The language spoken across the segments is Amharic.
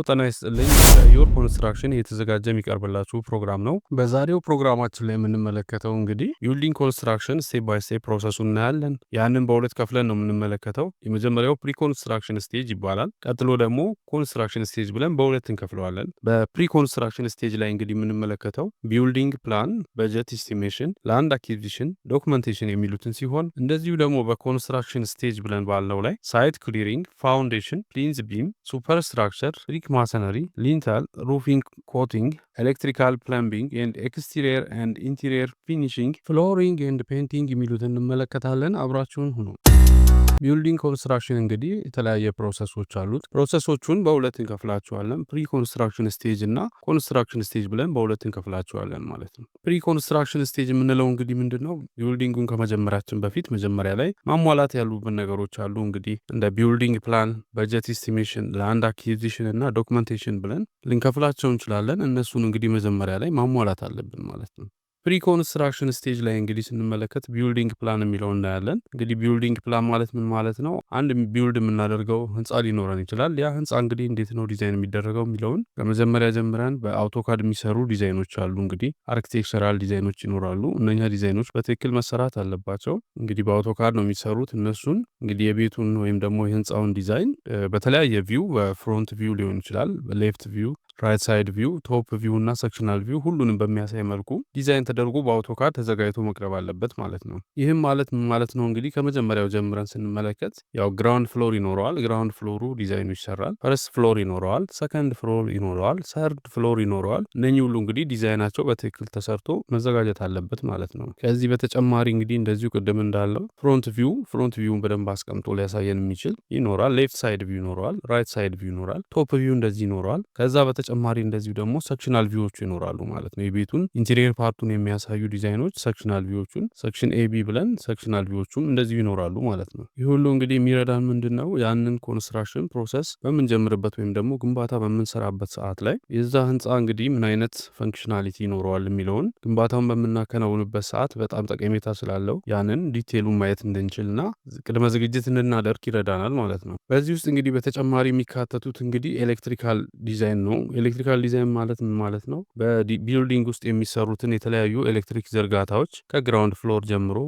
ጤና ይስጥልኝ። በ Your Construction እየተዘጋጀ የሚቀርብላችሁ ፕሮግራም ነው። በዛሬው ፕሮግራማችን ላይ የምንመለከተው እንግዲህ building construction step by step process ኡን እናያለን። ያንን በሁለት ከፍለን ነው የምንመለከተው። የመጀመሪያው pre construction stage ይባላል። ቀጥሎ ደግሞ construction stage ብለን በሁለት እንከፍለዋለን። በ pre construction stage ላይ እንግዲህ የምንመለከተው building plan፣ budget estimation፣ land acquisition፣ documentation የሚሉትን ሲሆን እንደዚሁ ደግሞ በ construction stage ብለን ባልነው ላይ site clearing፣ foundation፣ plinth beam፣ superstructure፣ brick masonry፣ lintel፣ roofing coating፣ electrical፣ plumbing and exterior and interior finishing፣ flooring and painting የሚሉትን እንመለከታለን። አብራችሁን ሁኑ። Building construction እንግዲህ የተለያየ process ኦች አሉት። Process ኦቹን በሁለት እንከፍላቸዋለን። Pre construction stage እና construction stage ብለን በሁለት እንከፍላቸዋለን ማለት ነው። Pre construction stage የምንለው እንግዲህ ምንድን ነው? Building ኡን ከመጀመራችን በፊት መጀመሪያ ላይ ማሟላት ያሉብን ነገሮች አሉ። እንግዲህ እንደ building plan፣ budget estimation፣ land acquisition እና documentation ብለን ልንከፍላቸው እንችላለን። እነሱን እንግዲህ መጀመሪያ ላይ ማሟላት አለብን ማለት ነው። Pre construction stage ላይ እንግዲህ ስንመለከት building plan የሚለው እናያለን። እንግዲህ building plan ማለት ምን ማለት ነው? አንድ build የምናደርገው ህንፃ ሊኖረን ይችላል። ያ ህንፃ እንግዲህ እንዴት ነው ዲዛይን የሚደረገው የሚለውን ከመጀመሪያ ጀምረን በ AutoCAD የሚሰሩ ዲዛይኖች አሉ። እንግዲህ architectural ዲዛይኖች ይኖራሉ። እነኛ ዲዛይኖች በትክክል መሰራት አለባቸው። እንግዲህ በ AutoCAD ነው የሚሰሩት። እነሱን እንግዲህ የቤቱን ወይም ደግሞ የህንፃውን ዲዛይን በተለያየ view፣ በ front view ሊሆን ይችላል፣ በ left view፣ right side view፣ top view እና sectional view ሁሉንም በሚያሳይ መልኩ ዲዛይን ተደርጎ በ AutoCAD ተዘጋጅቶ መቅረብ አለበት ማለት ነው። ይህም ማለት ምን ማለት ነው? እንግዲህ ከመጀመሪያው ጀምረን ስንመለከት ያው ground floor ይኖረዋል። Ground floor ኡ ዲዛይኑ ይሰራል። First floor ይኖረዋል፣ second floor ይኖረዋል፣ third floor ይኖረዋል። እነኚህ ሁሉ እንግዲህ ዲዛይናቸው በትክክል ተሰርቶ መዘጋጀት አለበት ማለት ነው። ከዚህ በተጨማሪ እንግዲህ እንደዚሁ ቅድም እንዳልነው front view ን በደንብ አስቀምጦ ሊያሳየን የሚችል ይኖራል። Left side view ይኖረዋል፣ right side view ይኖራል፣ top view እንደዚህ ይኖረዋል። ከዛ በተጨማሪ እንደዚሁ ደግሞ sectional view ዎቹ ይኖራሉ ማለት ነው። የቤቱን interior part ኡን የሚያሳዩ ዲዛይኖች sectional view ዎቹን section A B ብለን sectional view ዎቹም እንደዚሁ ይኖራሉ ማለት ነው። ይህ ሁሉ እንግዲህ የሚረዳን ምንድን ነው? ያንን construction process በምንጀምርበት ወይም ደግሞ ግንባታ በምንሰራበት ሰዓት ላይ የዛ ህንፃ እንግዲህ ምን አይነት functionality ይኖረዋል የሚለውን ግንባታውን በምናከናውንበት ሰዓት በጣም ጠቀሜታ ስላለው ያንን detail ኡን ማየት እንድንችልና ቅድመ ዝግጅት እንድናደርግ ይረዳናል ማለት ነው። በዚህ ውስጥ እንግዲህ በተጨማሪ የሚካተቱት እንግዲህ electrical design ነው። Electrical design ማለት ምን ማለት ነው? በ building ውስጥ የሚሰሩትን የተለያዩ ኤሌክትሪክ ዝርጋታዎች ከ ground floor ጀምሮ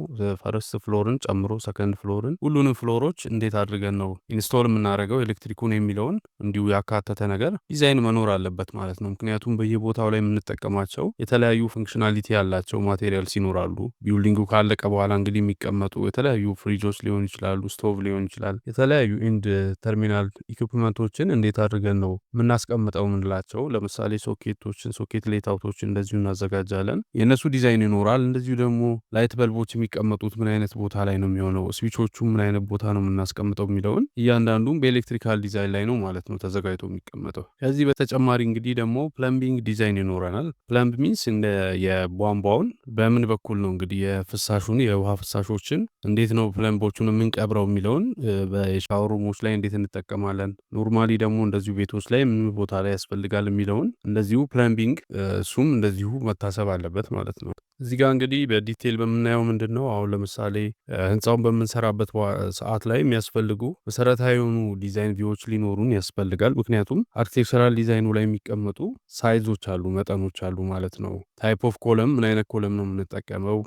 first floor ን ጨምሮ second floor ን ሁሉንም floor ኦች እንዴት አድርገን ነው install የምናደርገው ኤሌክትሪኩን የሚለውን እንዲሁ ያካተተ ነገር ዲዛይን መኖር አለበት ማለት ነው። ምክንያቱም በየቦታው ላይ የምንጠቀማቸው የተለያዩ functionality ያላቸው materials ይኖራሉ። Building ኡ ካለቀ በኋላ እንግዲህ የሚቀመጡ የተለያዩ ፍሪጆች ሊሆኑ ይችላሉ፣ ስቶቭ ሊሆን ይችላል። የተለያዩ end terminal equipment ኦችን እንዴት አድርገን ነው የምናስቀምጠው የምንላቸው፣ ለምሳሌ ሶኬቶችን፣ socket layout ኦችን እንደዚሁ እናዘጋጃለን። የእነሱ ዲዛይን ይኖራል። እንደዚሁ ደግሞ light bulb ኦች የሚቀመጡት ምን አይነት ቦታ ላይ ነው የሚሆነው፣ switch ኦቹ ምን አይነት ቦታ ነው የምናስቀምጠው የሚለውን እያንዳንዱም በ electrical design ላይ ነው ማለት ነው ተዘጋጅቶ የሚቀመጠው። ከዚህ በተጨማሪ እንግዲህ ደግሞ plumbing design ይኖረናል። Plumb means እንደ የቧንቧውን በምን በኩል ነው እንግዲህ የፍሳሹን የውሃ ፍሳሾችን እንዴት ነው plumb ኦቹን የምንቀብረው የሚለውን፣ በ shower room ኦች ላይ እንዴት እንጠቀማለን፣ normally ደግሞ እንደዚሁ ቤቶች ላይ ምን ቦታ ላይ ያስፈልጋል የሚለውን እንደዚሁ plumbing እሱም እንደዚሁ መታሰብ አለበት ማለት ነው። እዚህ ጋር እንግዲህ በ detail በምናየው ምንድን ነው፣ አሁን ለምሳሌ ህንፃውን በምንሰራበት ሰዓት ላይ የሚያስፈልጉ መሰረታዊ የሆኑ design view ዎች ሊኖሩን ያስፈልጋል። ምክንያቱም architectural design ኑ ላይ የሚቀመጡ size ኦች አሉ፣ መጠኖች አሉ ማለት ነው። Type of column፣ ምን አይነት column ነው የምንጠቀመው፣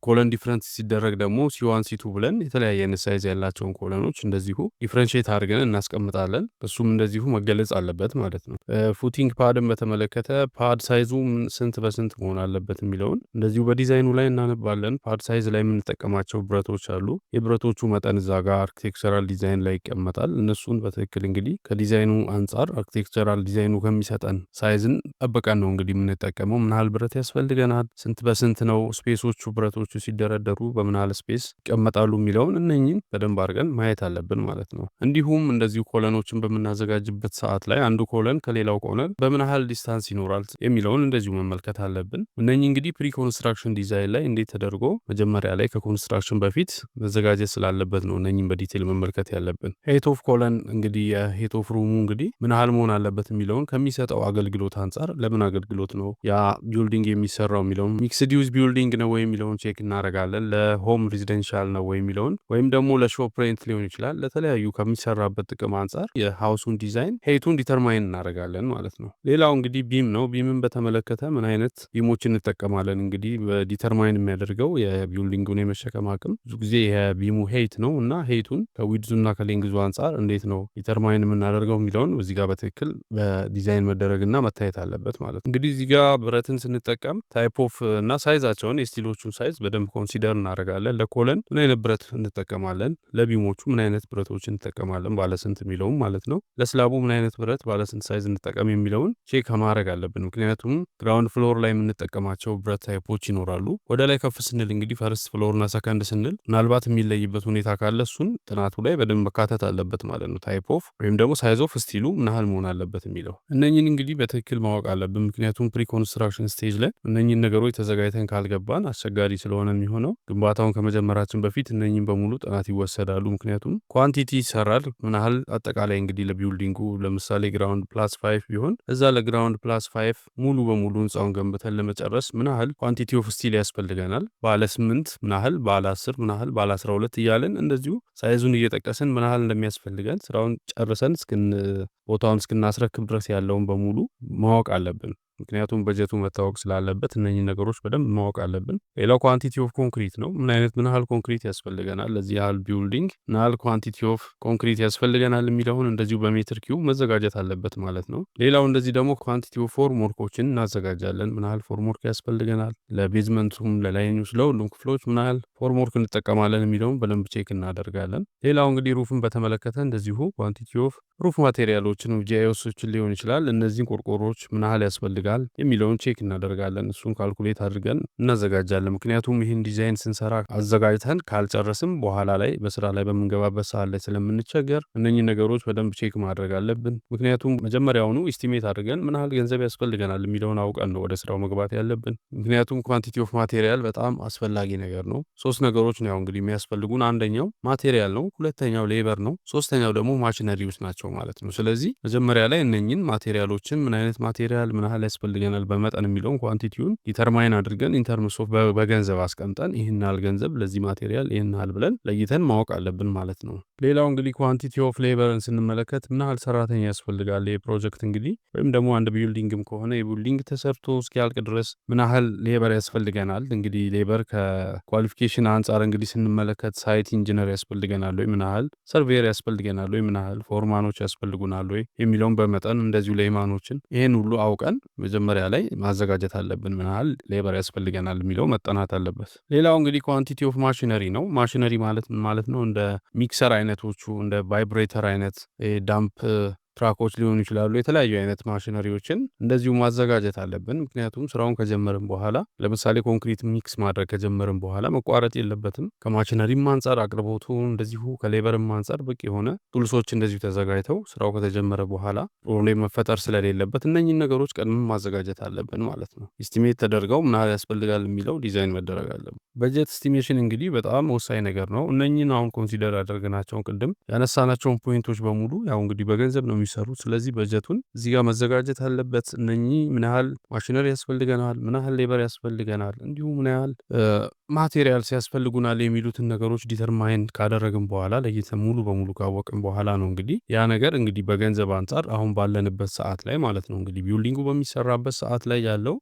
column difference ሲደረግ ደግሞ C1 C2 ብለን የተለያየ አይነት size ያላቸውን column ኦች እንደዚሁ differentiate አድርገን እናስቀምጣለን። እሱም እንደዚሁ መገለጽ አለበት ማለት ነው። Footing pad ን በተመለከተ pad size ኡ ስንት በስንት መሆን አለበት የሚለውን እንደዚሁ በዲዛይኑ ላይ እናነባለን። Pad size ላይ የምንጠቀማቸው ብረቶች አሉ። የብረቶቹ መጠን እዛ ጋር architectural design ላይ ይቀመጣል። እነሱን በትክክል እንግዲህ ከዲዛይኑ አንጻር architectural design ኑ ከሚሰጠን size ን ጠብቀን ነው እንግዲህ የምንጠቀመው። ምን ያህል ብረት ያስፈልገናል፣ ስንት በስንት ነው space ኦቹ፣ ብረቶቹ ሲደረደሩ በምን ያህል space ይቀመጣሉ የሚለውን እነኝን በደንብ አድርገን ማየት አለብን ማለት ነው። እንዲሁም እንደዚሁ column ኦችን በምናዘጋጅበት ሰዓት ላይ አንዱ column ከሌላው column በምን ያህል distance ይኖራል የሚለውን እንደዚሁ መመልከት አለብን። እነኚህ እንግዲህ pre construction Pre-construction design ላይ እንዴት ተደርጎ መጀመሪያ ላይ ከ construction በፊት መዘጋጀት ስላለበት ነው እነኝም በ detail መመልከት ያለብን። Height of column እንግዲህ የ height of room ኡ እንግዲህ ምን ያህል መሆን አለበት የሚለውን ከሚሰጠው አገልግሎት አንጻር፣ ለምን አገልግሎት ነው ያ building የሚሰራው የሚለውን፣ mixed use building ነው ወይ የሚለውን check እናደርጋለን። ለ home residential ነው ወይ የሚለውን ወይም ደግሞ ለ shop rent ሊሆን ይችላል። ለተለያዩ ከሚሰራበት ጥቅም አንጻር የ house ኡን design height ኡን determine እናደርጋለን ማለት ነው። ሌላው እንግዲህ beam ነው። Beam ን በተመለከተ ምን አይነት beam ኦች እንጠቀማለን? እንግዲህ በ determine የሚያደርገው የ building ኡን የመሸከም አቅም ብዙ ጊዜ የቢሙ ሄይት ነው እና ሄይቱን ከዊድዙና ከሌንግዙ አንጻር እንዴት ነው determine የምናደርገው የሚለውን እዚህ ጋር በትክክል በዲዛይን መደረግና መታየት አለበት ማለት ነው። እንግዲህ እዚህ ጋር ብረትን ስንጠቀም type of እና size ኣቸውን፣ የ steel ኦቹን size በደንብ consider እናደርጋለን። ለ column ምን አይነት ብረት እንጠቀማለን፣ ለ beam ኦቹ ምን አይነት ብረቶች እንጠቀማለን፣ ባለስንት የሚለውም ማለት ነው። ለ slab ኡ ምን አይነት ብረት ባለስንት size እንጠቀም የሚለውን check ማድረግ አለብን። ምክንያቱም ground floor ላይ የምንጠቀማቸው ብረት type ኦች ይኖራሉ። ወደ ላይ ከፍ ስንል እንግዲህ first floor እና ሰከንድ ስንል ምናልባት የሚለይበት ሁኔታ ካለ እሱን ጥናቱ ላይ በደንብ መካተት አለበት ማለት ነው። Type of ወይም ደግሞ size of steel ኡ ምን ያህል መሆን አለበት የሚለው እነኝን እንግዲህ በትክክል ማወቅ አለብን። ምክንያቱም pre-construction stage ላይ እነኝን ነገሮች ተዘጋጅተን ካልገባን አስቸጋሪ ስለሆነ የሚሆነው፣ ግንባታውን ከመጀመራችን በፊት እነኝን በሙሉ ጥናት ይወሰዳሉ። ምክንያቱም quantity ይሰራል። ምን ያህል አጠቃላይ እንግዲህ ለ building ኡ ለምሳሌ ground plus five ቢሆን እዛ ለ ground plus five ሙሉ በሙሉ ህንፃውን ገንብተን ለመጨረስ ምን ያህል quantity of steel ያስፈልገናል፣ ባለ 8 ምን ያህል፣ ባለ 10 ምን ያህል፣ ባለ 12 እያልን እንደዚሁ size ኡን እየጠቀስን ምን ያህል እንደሚያስፈልገን ስራውን ጨርሰን እስክን ቦታውን እስክናስረክብ ድረስ ያለውን በሙሉ ማወቅ አለብን። ምክንያቱም በጀቱ መታወቅ ስላለበት እነኚህ ነገሮች በደንብ ማወቅ አለብን። ሌላው quantity of concrete ነው። ምን አይነት፣ ምን ያህል ኮንክሪት ያስፈልገናል፣ ለዚህ ያህል building ምን ያህል quantity of concrete ያስፈልገናል የሚለውን እንደዚሁ በ meter cube መዘጋጀት አለበት ማለት ነው። ሌላው እንደዚህ ደግሞ quantity of formwork ኦችን እናዘጋጃለን። ምን ያህል formwork ያስፈልገናል፣ ለ basement ኡም፣ ለላይኞች፣ ለሁሉም ክፍሎች ምን ያህል formwork እንጠቀማለን የሚለውን በደንብ check እናደርጋለን። ሌላው እንግዲህ roof ን በተመለከተ እንደዚሁ quantity of roof material ኦችን፣ GIS ኦችን ሊሆን ይችላል። እነዚህን ቆርቆሮች ምን ያህል ያስፈልጋል የሚለውን check እናደርጋለን። እሱን calculate አድርገን እናዘጋጃለን። ምክንያቱም ይህን ዲዛይን ስንሰራ አዘጋጅተን ካልጨረስም በኋላ ላይ በስራ ላይ በምንገባበት ሰዓት ላይ ስለምንቸገር እነኚህ ነገሮች በደንብ check ማድረግ አለብን። ምክንያቱም መጀመሪያውኑ estimate አድርገን ምን ያህል ገንዘብ ያስፈልገናል የሚለውን አውቀን ነው ወደ ስራው መግባት ያለብን። ምክንያቱም quantity of material በጣም አስፈላጊ ነገር ነው። ሶስት ነገሮች ነው ያው እንግዲህ የሚያስፈልጉን። አንደኛው material ነው፣ ሁለተኛው labor ነው፣ ሶስተኛው ደግሞ ማሽነሪዎች ናቸው ማለት ነው። ስለዚህ መጀመሪያ ላይ እነኝን material ኦችን፣ ምን አይነት material ምን ያህል ያስፈልገናል በመጠን የሚለውን quantity ውን determine አድርገን in terms of በገንዘብ አስቀምጠን ይህን ያህል ገንዘብ ለዚህ material ይህን ያህል ብለን ለይተን ማወቅ አለብን ማለት ነው። ሌላው እንግዲህ quantity of labor ን ስንመለከት ምን ያህል ሰራተኛ ያስፈልጋል የፕሮጀክት እንግዲህ ወይም ደግሞ አንድ building ም ከሆነ የ building ተሰርቶ እስኪያልቅ ድረስ ምን ያህል labor ያስፈልገናል? እንግዲህ labor ከ qualification አንጻር እንግዲህ ስንመለከት site engineer ያስፈልገናል ወይ፣ ምን ያህል surveyor ያስፈልገናል ወይ፣ ምን ያህል foreman ኦች ያስፈልጉናል ወይ የሚለውን በመጠን እንደዚሁ layman ኦችን ይህን ሁሉ አውቀን መጀመሪያ ላይ ማዘጋጀት አለብን። ምን ያህል labor ያስፈልገናል የሚለው መጠናት አለበት። ሌላው እንግዲህ quantity of machinery ነው። ማሽነሪ ማለት ምን ማለት ነው? እንደ mixer አይነቶቹ፣ እንደ vibrator አይነት፣ dump truck ኦች ሊሆኑ ይችላሉ። የተለያዩ አይነት ማሽነሪዎችን እንደዚሁ ማዘጋጀት አለብን። ምክንያቱም ስራውን ከጀመርን በኋላ፣ ለምሳሌ concrete mix ማድረግ ከጀመርን በኋላ መቋረጥ የለበትም። ከማሽነሪም አንጻር አቅርቦቱ እንደዚሁ ከ labor ም አንጻር በቂ የሆነ tools ኦች እንደዚሁ ተዘጋጅተው ስራው ከተጀመረ በኋላ problem መፈጠር ስለሌለበት እነኝን ነገሮች ቀድመን ማዘጋጀት አለብን ማለት ነው። Estimate ተደርገው ምን ያህል ያስፈልጋል የሚለው ዲዛይን መደረግ አለበት። Budget estimation እንግዲህ በጣም ወሳኝ ነገር ነው። እነኝን አሁን consider ያደረግናቸውን፣ ቅድም ያነሳናቸውን point ኦች በሙሉ ያው እንግዲህ በገንዘብ ነው የሚሰሩት። ስለዚህ በጀቱን እዚህ ጋር መዘጋጀት አለበት። እነኚህ ምን ያህል ማሽነሪ ያስፈልገናል፣ ምን ያህል labor ያስፈልገናል፣ እንዲሁም ምን ያህል materials ያስፈልጉናል የሚሉትን ነገሮች determine ካደረግን በኋላ፣ ለይተን ሙሉ በሙሉ ካወቅን በኋላ ነው እንግዲህ ያ ነገር እንግዲህ በገንዘብ አንጻር አሁን ባለንበት ሰዓት ላይ ማለት ነው፣ እንግዲህ building ኡ በሚሰራበት ሰዓት ላይ ያለው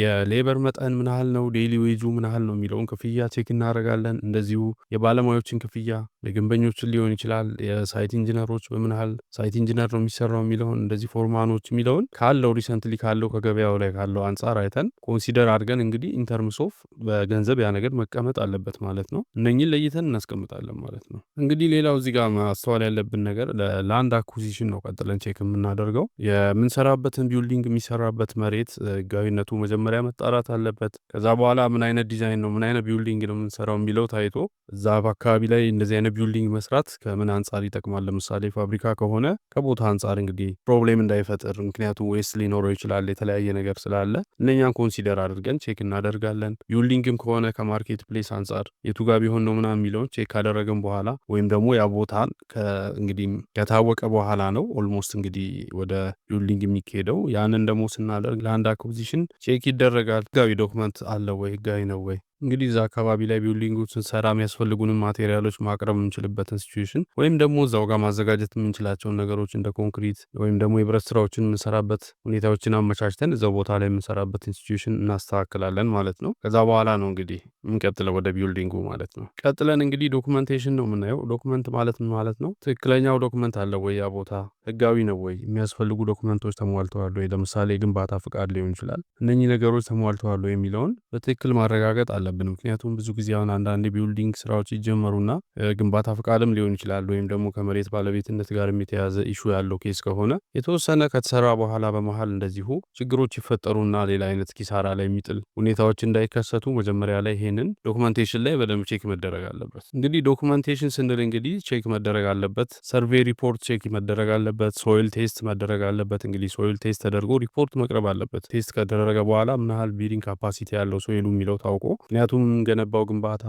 የ labor መጠን ምን ያህል ነው፣ daily wage ኡ ምን ያህል ነው የሚለውን ክፍያ check እናደርጋለን። እንደዚሁ የባለሙያዎችን ክፍያ፣ የግንበኞችን ሊሆን ይችላል፣ የ site engineer ኦች፣ በምን ያህል site engineer ነው የሚሰራው የሚለውን፣ እንደዚህ foreman ኦች የሚለውን ካለው recently ካለው ከገበያው ላይ ካለው አንጻር አይተን consider አድርገን እንግዲህ in terms of በገንዘብ ያ ነገር መቀመጥ አለበት ማለት ነው። እነኝን ለይተን እናስቀምጣለን ማለት ነው። እንግዲህ ሌላው እዚህ ጋር ማስተዋል ያለብን ነገር land acquisition ነው። ቀጥለን check የምናደርገው የምንሰራበትን building የሚሰራበት መሬት ህጋዊነቱ መጀመሪያ መጣራት አለበት። ከዛ በኋላ ምን አይነት ዲዛይን ነው፣ ምን አይነት አይነት building ነው የምንሰራው የሚለው ታይቶ እዛ አካባቢ ላይ እንደዚህ አይነት building መስራት ከምን አንጻር ይጠቅማል። ለምሳሌ ፋብሪካ ከሆነ ከቦታ አንጻር እንግዲህ problem እንዳይፈጥር፣ ምክንያቱም waste ሊኖረው ይችላል፣ የተለያየ ነገር ስላለ እነኛን consider አድርገን check እናደርጋለን። Building ም ከሆነ ከ market place አንጻር የቱ ጋር ቢሆን ነው ምናምን የሚለውን check ካደረግን በኋላ ወይም ደግሞ ያ ቦታን እንግዲህ ከታወቀ በኋላ ነው almost እንግዲህ ወደ building የሚካሄደው። ያንን ደግሞ ስናደርግ land acquisition check ይደረጋል። ህጋዊ document አለ ወይ፣ ህጋዊ ነው ወይ፣ እንግዲህ እዛ አካባቢ ላይ building ኡ ስንሰራ የሚያስፈልጉንን material ኦች ማቅረብ የምንችልበትን situation ወይም ደግሞ እዛው ጋር ማዘጋጀት የምንችላቸውን ነገሮች እንደ ኮንክሪት ወይም ደግሞ የብረት ስራዎችን የምንሰራበት ሁኔታዎችን አመቻችተን እዛው ቦታ ላይ የምንሰራበትን situation እናስተካክላለን ማለት ነው። ከዛ በኋላ ነው እንግዲህ የምንቀጥለው ወደ building ኡ ማለት ነው። ቀጥለን እንግዲህ documentation ነው የምናየው። Document ማለት ምን ማለት ነው? ትክክለኛው document አለ ወይ? ያ ቦታ ህጋዊ ነው ወይ? የሚያስፈልጉ document ኦች ተሟልተዋል ወይ? ለምሳሌ የግንባታ ፍቃድ ሊሆን ይችላል። እነኚህ ነገሮች ተሟልተዋል ወይ የሚለውን በትክክል ማረጋገጥ አለብን። ምክንያቱም ብዙ ጊዜ አሁን አንዳንድ building ስራዎች ይጀመሩና ግንባታ ፍቃድም ሊሆን ይችላል ወይም ደግሞ ከመሬት ባለቤትነት ጋር የተያዘ issue ያለው case ከሆነ የተወሰነ ከተሰራ በኋላ በመሀል እንደዚሁ ችግሮች ይፈጠሩና ሌላ አይነት ኪሳራ ላይ የሚጥል ሁኔታዎች እንዳይከሰቱ መጀመሪያ ላይ ይሄንን documentation ላይ በደንብ check መደረግ አለበት። እንግዲህ documentation ስንል እንግዲህ check መደረግ አለበት። Survey report check መደረግ አለበት። Soil test መደረግ አለበት። እንግዲህ soil test ተደርጎ ሪፖርት መቅረብ አለበት። Test ከተደረገ በኋላ ምን ያህል bearing capacity ያለው soil ኡ የሚለው ታውቆ፣ ምክንያቱም የምንገነባው ግንባታ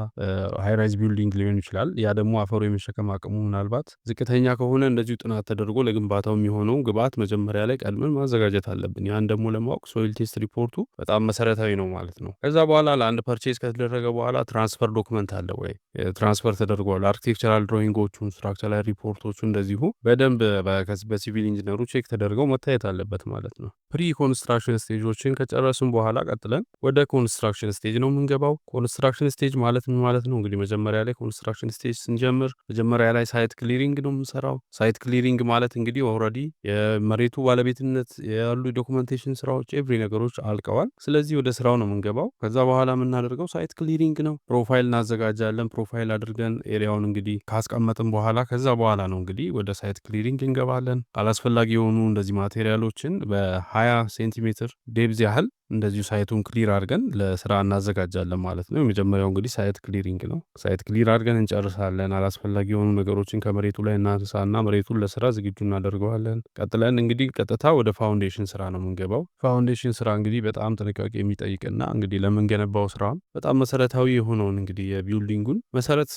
high rise building ሊሆን ይችላል። ያ ደግሞ አፈሩ የመሸከም አቅሙ ምናልባት ዝቅተኛ ከሆነ እንደዚሁ ጥናት ተደርጎ ለግንባታው የሚሆነው ግብዓት መጀመሪያ ላይ ቀድመን ማዘጋጀት አለብን። ያን ደግሞ ለማወቅ soil test report ኡ በጣም መሰረታዊ ነው ማለት ነው። ከዛ በኋላ land purchase ከተደረገ በኋላ transfer document አለ ወይ፣ transfer ተደርጓል። Architectural drawing ኦቹን፣ structural report ኦቹ እንደዚሁ በደንብ በ civil engineer ኡ check ተደርገው መታየት አለበት ማለት ነው። Pre construction stage ኦችን ከጨረስን በኋላ ቀጥለን ወደ construction stage ነው የምንገባው። Construction stage ማለት ምን ማለት ነው? እንግዲህ መጀመሪያ ላይ construction stage ስንጀምር መጀመሪያ ላይ site clearing ነው የምንሰራው። Site clearing ማለት እንግዲህ already የመሬቱ ባለቤትነት ያሉ documentation ስራዎች every ነገሮች አልቀዋል። ስለዚህ ወደ ስራው ነው የምንገባው። ከዛ በኋላ የምናደርገው site clearing ነው። Profile እናዘጋጃለን። Profile አድርገን area ውን እንግዲህ ካስቀመጥን በኋላ ከዛ በኋላ ነው እንግዲህ ወደ site clearing እንገባለን። አላስፈላጊ የሆኑ እንደዚህ material ኦችን በ20 ሴንቲሜትር depth ያህል እንደዚሁ site ኡን clear አድርገን ለስራ እናዘጋጃለን ማለት ነው። የመጀመሪያው እንግዲህ site clearing ነው። Site clear አድርገን እንጨርሳለን። አላስፈላጊ የሆኑ ነገሮችን ከመሬቱ ላይ እናነሳና መሬቱን ለስራ ዝግጁ እናደርገዋለን። ቀጥለን እንግዲህ ቀጥታ ወደ foundation ስራ ነው የምንገባው። Foundation ስራ እንግዲህ በጣም ጥንቃቄ የሚጠይቅና እንግዲህ ለምንገነባው ስራ በጣም መሰረታዊ የሆነውን እንግዲህ የ building ኡን መሰረት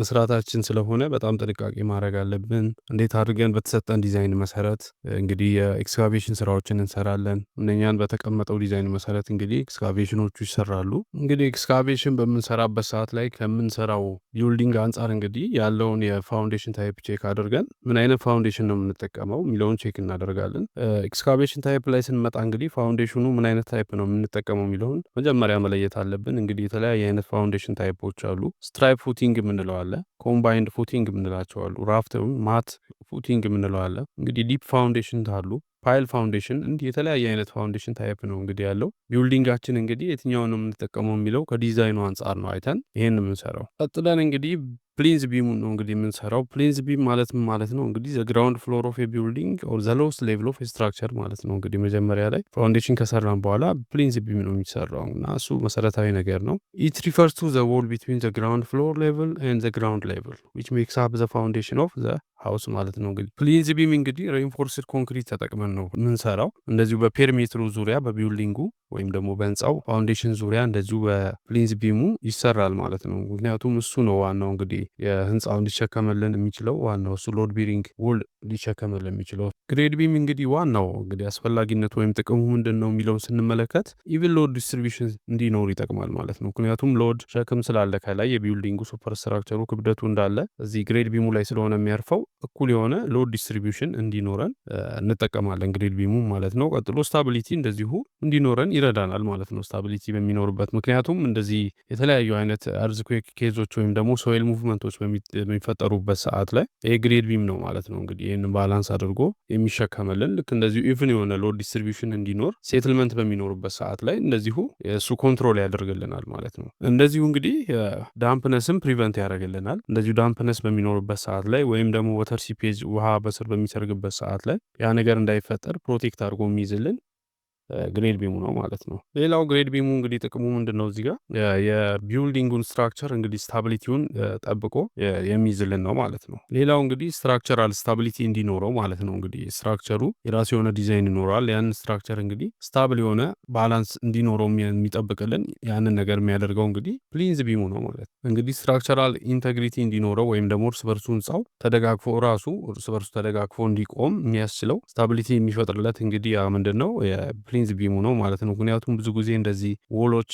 መስራታችን ስለሆነ በጣም ጥንቃቄ ማድረግ አለብን። እንዴት አድርገን በተሰጠን ዲዛይን መሰረት እንግዲህ የ excavation ስራዎችን እንሰራለን። እነኛን በተቀመጠው ዲዛይን መሰረት እንግዲህ excavation ኦቹ ይሰራሉ። እንግዲህ excavation በምንሰራበት ሰዓት ላይ ከምንሰራው building አንጻር እንግዲህ ያለውን የ foundation type check አድርገን ምን አይነት foundation ነው የምንጠቀመው የሚለውን check እናደርጋለን። Excavation type ላይ ስንመጣ እንግዲህ foundation ኑ ምን አይነት type ነው የምንጠቀመው የሚለውን መጀመሪያ መለየት አለብን። እንግዲህ የተለያየ አይነት foundation type ኦች አሉ። Strip footing የምንለው አለ። Combined footing የምንላቸው አሉ። Raft mat footing የምንለው አለ። እንግዲህ deep foundation አሉ። Pile foundation፣ እንዲህ የተለያየ አይነት foundation type ነው እንግዲህ ያለው። Building ኣችን እንግዲህ የትኛውን ነው የምንጠቀመው የሚለው ከዲዛይኑ አንጻር ነው አይተን ይሄን የምንሰራው። ቀጥለን እንግዲህ plinth beam ኡን ነው እንግዲህ የምንሰራው። Plinth beam ማለት ምን ማለት ነው? እንግዲህ the ground floor of building or the lowest level of structure ማለት ነው። እንግዲህ መጀመሪያ ላይ foundation ከሰራን በኋላ plinth beam ነው የሚሰራው እና እሱ መሰረታዊ ነገር ነው። It refers to the wall between the ground floor level and the ground level, which makes up the foundation of the house ማለት ነው። እንግዲህ plinth beam እንግዲህ reinforced concrete ተጠቅመን ነው የምንሰራው። እንደዚሁ በ perimeter ኡ ዙሪያ በ building ኡ ወይም ደግሞ በህንፃው foundation ዙሪያ እንደዚሁ በ plinth beam ኡ ይሰራል ማለት ነው። ምክንያቱም እሱ ነው ዋናው እንግዲህ የህንፃውን ሊሸከምልን የሚችለው፣ ዋናው እሱ load bearing wall ሊሸከምልን የሚችለው። Grade beam እንግዲህ ዋናው እንግዲህ አስፈላጊነቱ ወይም ጥቅሙ ምንድን ነው የሚለውን ስንመለከት even load distribution እንዲኖር ይጠቅማል ማለት ነው። ምክንያቱም load ሸክም ስላለ ከላይ የ building ኡ superstructure ኡ ክብደቱ እንዳለ እዚህ grade beam ኡ ላይ ስለሆነ የሚያርፈው እኩል የሆነ load distribution እንዲኖረን እንጠቀማለን grade beam ኡ ማለት ነው። ቀጥሎ stability እንደዚሁ እንዲኖረን ይረዳናል ማለት ነው። Stability በሚኖርበት ምክንያቱም እንደዚህ የተለያዩ አይነት earthquake case ኦች ወይም ደግሞ soil movement ኦች በሚፈጠሩበት ሰዓት ላይ ይሄ grade beam ነው ማለት ነው። እንግዲህ ይህንን balance አድርጎ የሚሸከምልን ልክ እንደዚሁ even የሆነ load distribution እንዲኖር settlement በሚኖሩበት ሰዓት ላይ እንደዚሁ እሱ control ያደርግልናል ማለት ነው። እንደዚሁ እንግዲህ dampness ም prevent ያደርግልናል። እንደዚሁ dampness በሚኖርበት ሰዓት ላይ ወይም ደግሞ water seepage ውሃ በስር በሚሰርግበት ሰዓት ላይ ያ ነገር እንዳይፈጠር protect አድርጎ የሚይዝልን Grade beam ኡ ነው ማለት ነው። ሌላው grade beam ኡ እንግዲህ ጥቅሙ ምንድን ነው? እዚህ ጋር የ building ኡን structure እንግዲህ stability ውን ጠብቆ የሚይዝልን ነው ማለት ነው። ሌላው እንግዲህ structural stability እንዲኖረው ማለት ነው። እንግዲህ structure ኡ የራሱ የሆነ ዲዛይን ይኖረዋል። ያንን structure እንግዲህ stable የሆነ balance እንዲኖረው የሚጠብቅልን፣ ያንን ነገር የሚያደርገው እንግዲህ plinth beam ኡ ነው ማለት ነው። እንግዲህ structural integrity እንዲኖረው ወይም ደግሞ እርስ በርሱ ህንፃው ተደጋግፎ፣ ራሱ እርስ በርሱ ተደጋግፎ እንዲቆም የሚያስችለው፣ stability የሚፈጥርለት እንግዲህ ያ ምንድን ነው? የ plinth beam ኡ ነው ማለት ነው። ምክንያቱም ብዙ ጊዜ እንደዚህ wall ኦች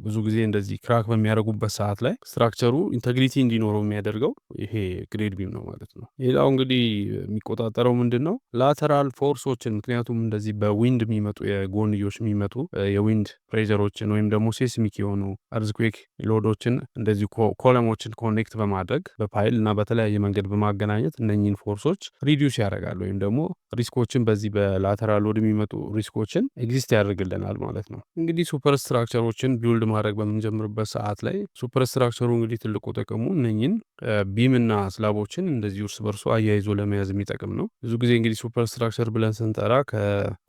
ብዙ ጊዜ እንደዚህ crack በሚያደርጉበት ሰዓት ላይ structure ኡ integrity እንዲኖረው የሚያደርገው ይሄ grade beam ነው ማለት ነው። ሌላው እንግዲህ የሚቆጣጠረው ምንድን ነው? Lateral force ኦችን። ምክንያቱም እንደዚህ በ wind የሚመጡ፣ የጎንዮሽ የሚመጡ የ wind pressure ኦችን ወይም ደግሞ seismic የሆኑ earthquake load ኦችን እንደዚህ column ኦችን connect በማድረግ፣ በ pile እና በተለያየ መንገድ በማገናኘት እነኚህን force ኦች reduce ያደርጋል ወይም ደግሞ risk ኦችን፣ በዚህ በ lateral load የሚመጡ risk ኦችን exist ያደርግልናል ማለት ነው። እንግዲህ super structure ኦችን build ማድረግ በምንጀምርበት ሰዓት ላይ super structure ኡ እንግዲህ ትልቁ ጥቅሙ እነኝን beam እና slab ኦችን እንደዚሁ እርስ በርሱ አያይዞ ለመያዝ የሚጠቅም ነው። ብዙ ጊዜ እንግዲህ super structure ብለን ስንጠራ ከ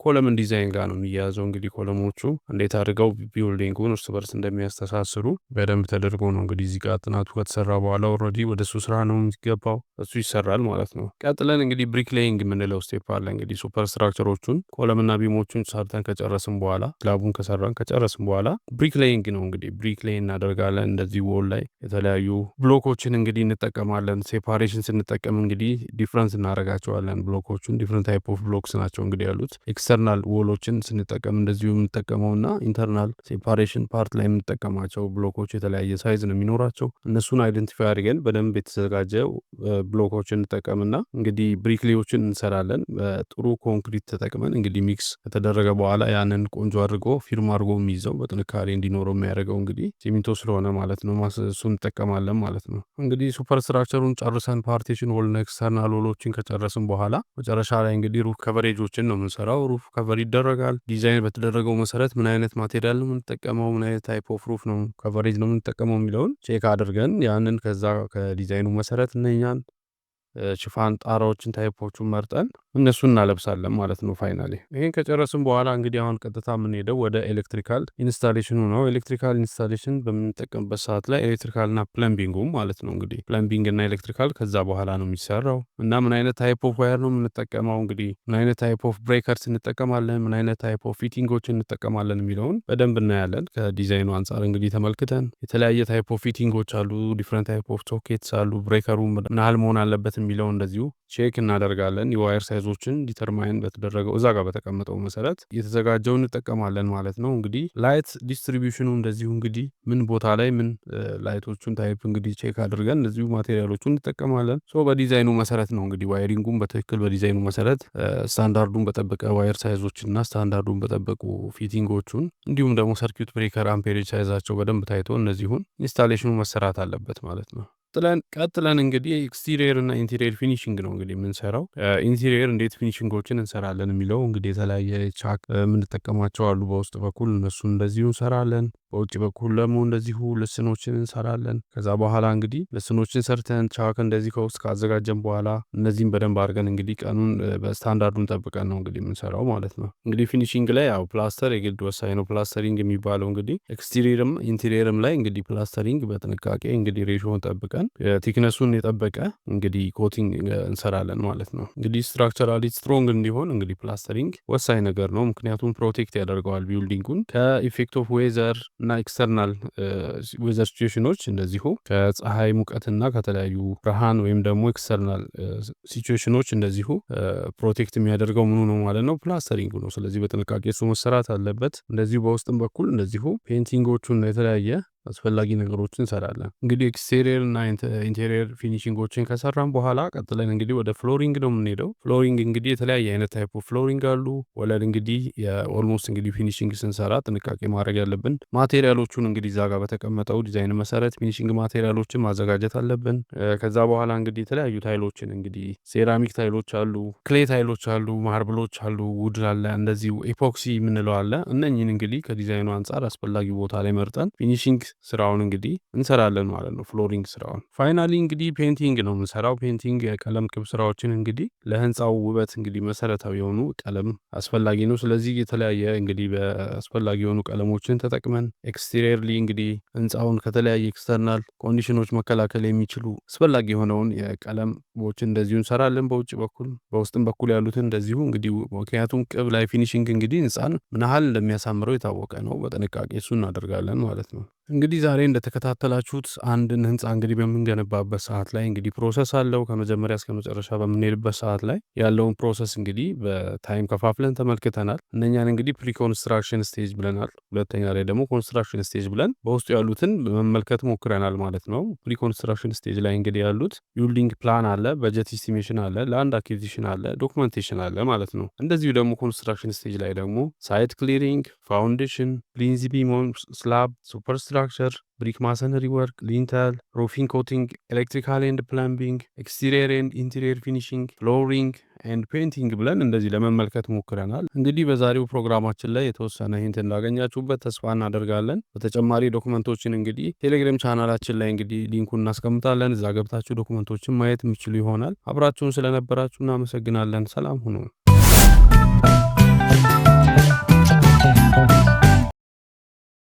column design ጋር ነው የሚያያዘው። እንግዲህ column ኦቹ እንዴት አድርገው building ኡን እርስ በርስ እንደሚያስተሳስሩ በደንብ ተደርጎ ነው እንግዲህ እዚህ ጋር ጥናቱ ከተሰራ በኋላ already ወደ እሱ ስራ ነው የሚገባው፣ እሱ ይሰራል ማለት ነው። ቀጥለን እንግዲህ brick laying የምንለው step አለ። እንግዲህ super structure ኦቹን column ና beam ኦቹን ሰርተን ከጨረስን በኋላ፣ slab ኡን ከሰራን ከጨረስን በኋላ brick laying ነው። እንግዲህ brick laying እናደርጋለን። እንደዚህ wall ላይ የተለያዩ block ኦችን እንግዲህ እንጠቀማለን። Separation ስንጠቀም እንግዲህ difference እናደርጋቸዋለን። Block ኦቹን different type of blocks ናቸው እንግዲህ ያሉት። External wall ኦችን ስንጠቀም እንደዚሁ የምንጠቀመው እና internal separation part ላይ የምንጠቀማቸው block ኦች የተለያየ size ነው የሚኖራቸው። እነሱን identify አድርገን በደንብ የተዘጋጀ block ኦችን እንጠቀምና እንግዲህ brick lay ኦችን እንሰራለን። በጥሩ ኮንክሪት ተጠቅመን እንግዲህ mix ከተደረገ በኋላ ያንን ቆንጆ አድርጎ firm አድርጎ የሚይዘው፣ በጥንካሬ እንዲኖረው የሚያደርገው እንግዲህ ሲሚንቶ ስለሆነ ማለት ነው፣ እሱን እንጠቀማለን ማለት ነው። እንግዲህ super structure ኡን ጨርሰን partition wall ና external wall ኦችን ከጨረስን በኋላ መጨረሻ ላይ እንግዲህ roof coverage ኦችን ነው የምንሰራው። Roof cover ይደረጋል። ዲዛይን በተደረገው መሰረት ምን አይነት material ነው የምንጠቀመው፣ ምን አይነት type of roof ነው coverage ነው የምንጠቀመው የሚለውን check አድርገን ያንን ከዛ ከዲዛይኑ መሰረት እነኛን ሽፋን ጣራዎችን type ኦቹን መርጠን እነሱን እናለብሳለን ማለት ነው። Finally ይህን ከጨረስን በኋላ እንግዲህ አሁን ቀጥታ የምንሄደው ወደ electrical installation ኑ ነው። Electrical installation በምንጠቀምበት ሰዓት ላይ electrical እና plumbing ኡ ማለት ነው። እንግዲህ plumbing እና electrical ከዛ በኋላ ነው የሚሰራው እና ምን አይነት type of wire ነው የምንጠቀመው፣ እንግዲህ ምን አይነት type of breakers እንጠቀማለን፣ ምን አይነት type of fitting ኦች እንጠቀማለን የሚለውን በደንብ እናያለን። ከዲዛይኑ አንጻር እንግዲህ ተመልክተን የተለያየ type of fitting ኦች አሉ፣ different type of sockets አሉ። Breaker ኡ ምን ያህል መሆን አለበት የሚለው እንደዚሁ check እናደርጋለን። የ wire size ኦችን determine በተደረገው፣ እዛ ጋር በተቀመጠው መሰረት የተዘጋጀው እንጠቀማለን ማለት ነው። እንግዲህ light distribution ኑ እንደዚሁ እንግዲህ ምን ቦታ ላይ ምን light ኦቹን type እንግዲህ check አድርገን እንደዚሁ material ኦቹን እንጠቀማለን። So በ ዲዛይኑ መሰረት ነው እንግዲህ wiring ኡን በትክክል በዲዛይኑ መሰረት ስታንዳርዱን በጠበቀ wire size ኦች እና ስታንዳርዱን በጠበቁ fitting ኦቹን እንዲሁም ደግሞ circuit breaker amperage size ኣቸው በደንብ ታይቶ እነዚሁን installation ኑ መሰራት አለበት ማለት ነው። ቀጥለን እንግዲህ exterior እና interior finishing ነው እንግዲህ የምንሰራው። Interior እንዴት finishing ኦችን እንሰራለን የሚለው እንግዲህ የተለያየ ቻክ የምንጠቀማቸው አሉ፣ በውስጥ በኩል እነሱን እንደዚሁ እንሰራለን። በውጭ በኩል ደግሞ እንደዚሁ ልስኖችን እንሰራለን። ከዛ በኋላ እንግዲህ ልስኖችን ሰርተን ቻክ እንደዚህ ከውስጥ ካዘጋጀን በኋላ እነዚህም በደንብ አድርገን እንግዲህ ቀኑን በስታንዳርዱን ጠብቀን ነው እንግዲህ የምንሰራው ማለት ነው። እንግዲህ finishing ላይ ያው ፕላስተር የግድ ወሳኝ ነው። Plastering የሚባለው እንግዲህ exterior ም interior ም ላይ እንግዲህ plastering በጥንቃቄ እንግዲህ ratio ውን ጠብቀን thickness ኡን የጠበቀ እንግዲህ coating እንሰራለን ማለት ነው። እንግዲህ structurally strong እንዲሆን እንግዲህ plastering ወሳኝ ነገር ነው። ምክንያቱም protect ያደርገዋል building ኡን ከ effect of weather እና external weather situation ኦች፣ እንደዚሁ ከፀሐይ ሙቀትና ከተለያዩ ብርሃን ወይም ደግሞ external situation ኦች እንደዚሁ protect የሚያደርገው ምኑ ነው ማለት ነው? Plastering ነው። ስለዚህ በጥንቃቄ እሱ መሰራት አለበት። እንደዚሁ በውስጥም በኩል እንደዚሁ painting ኦቹን የተለያየ አስፈላጊ ነገሮችን እንሰራለን። እንግዲህ exterior እና interior finishing ኦችን ከሰራን በኋላ ቀጥለን እንግዲህ ወደ flooring ነው የምንሄደው። Flooring እንግዲህ የተለያየ አይነት type of flooring አሉ። ወለል እንግዲህ የ almost እንግዲህ finishing ስንሰራ ጥንቃቄ ማድረግ ያለብን material ኦቹን እንግዲህ እዛ ጋር በተቀመጠው ዲዛይን መሰረት finishing material ኦችን ማዘጋጀት አለብን። ከዛ በኋላ እንግዲህ የተለያዩ tile ኦችን፣ እንግዲህ ceramic tile ኦች አሉ፣ clay tile ኦች አሉ፣ marble ኦች አሉ፣ wood አለ፣ እንደዚሁ epoxy የምንለው አለ። እነኝህን እንግዲህ ከዲዛይኑ አንጻር አስፈላጊ ቦታ ላይ መርጠን finishing ስራውን እንግዲህ እንሰራለን ማለት ነው። Flooring ስራውን finally እንግዲህ painting ነው የምንሰራው። Painting የቀለም ቅብ ስራዎችን እንግዲህ ለህንፃው ውበት እንግዲህ መሰረታዊ የሆኑ ቀለም አስፈላጊ ነው። ስለዚህ የተለያየ እንግዲህ በአስፈላጊ የሆኑ ቀለሞችን ተጠቅመን exteriorly እንግዲህ ህንፃውን ከተለያየ external condition ኦች መከላከል የሚችሉ አስፈላጊ የሆነውን የቀለሞች እንደዚሁ እንሰራለን። በውጭ በኩል በውስጥም በኩል ያሉትን እንደዚሁ እንግዲህ፣ ምክንያቱም ቅብ ላይ finishing እንግዲህ ህንፃን ምን ያህል እንደሚያሳምረው የታወቀ ነው። በጥንቃቄ እሱ እናደርጋለን ማለት ነው። እንግዲህ ዛሬ እንደተከታተላችሁት አንድን ህንፃ እንግዲህ በምንገነባበት ሰዓት ላይ እንግዲህ process አለው። ከመጀመሪያ እስከ መጨረሻ በምንሄድበት ሰዓት ላይ ያለውን process እንግዲህ በ time ከፋፍለን ተመልክተናል። እነኛን እንግዲህ pre construction stage ብለናል። ሁለተኛ ላይ ደግሞ construction stage ብለን በውስጡ ያሉትን መመልከት ሞክረናል ማለት ነው። Pre construction stage ላይ እንግዲህ ያሉት building plan አለ፣ budget estimation አለ፣ land acquisition አለ፣ documentation አለ ማለት ነው። እንደዚሁ ደግሞ construction stage ላይ ደግሞ site clearing፣ foundation፣ plinth beam፣ slab፣ superstructure፣ brick masonry work፣ lintel፣ roofing coating፣ electrical and plumbing፣ exterior and interior finishing፣ flooring and painting ብለን እንደዚህ ለመመልከት ሞክረናል። እንግዲህ በዛሬው ፕሮግራማችን ላይ የተወሰነ hint እንዳገኛችሁበት ተስፋ እናደርጋለን። በተጨማሪ document ኦችን እንግዲህ ቴሌግራም ቻናላችን ላይ እንግዲህ link ኡን እናስቀምጣለን። እዛ ገብታችሁ document ኦችን ማየት የምትችሉ ይሆናል። አብራችሁን ስለነበራችሁ እናመሰግናለን። ሰላም ሁኑ።